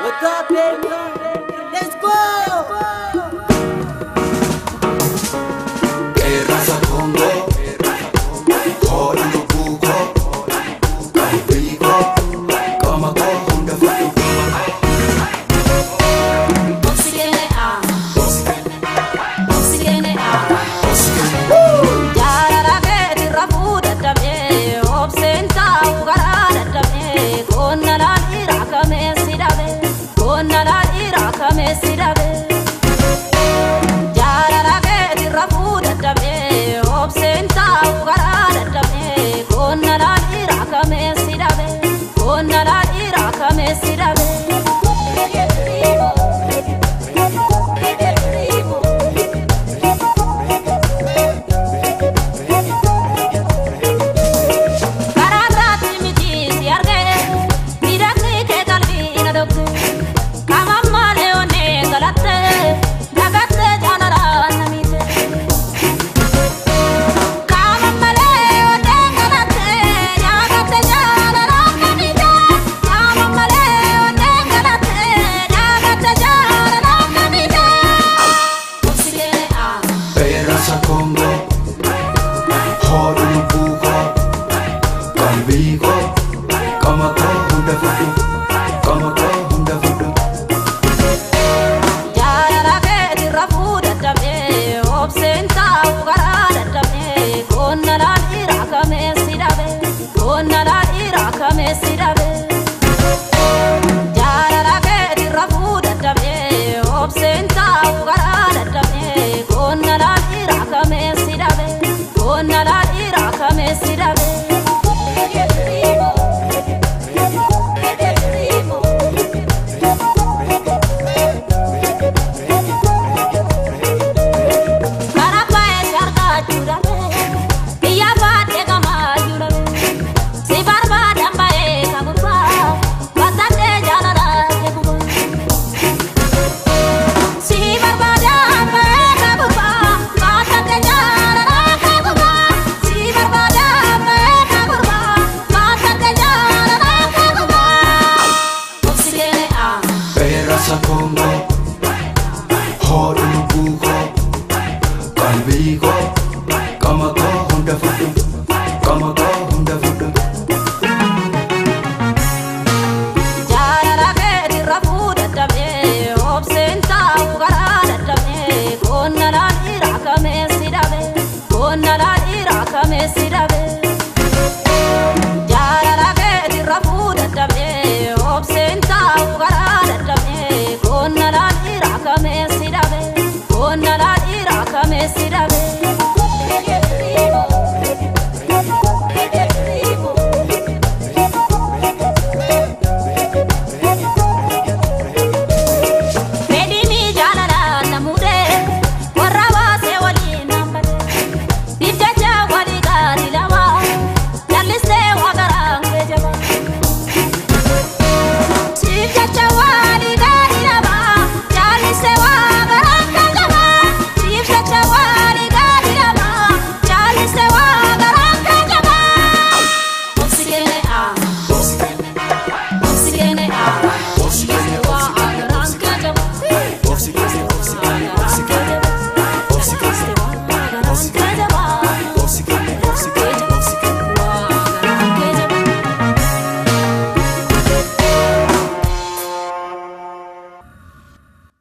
What's up, baby? Let's go! Qeerransa Koongoo, hoodhu lubbuu koo, qalbii koo, qaama koo hunda fudhu. Obsikene ah, obsikene ah. Jaalala keetiin rafuu dadhabee, obseen taa'u karaa dadhabee, qonna laal kamee si dhabe, qonna laal kamee si dhabe. Jaalala keetiin rafuu dadhabee, obseen taa'u karaa dadhabee, qonna laal kamee si dhabe, qonna laal kamee si dhabe.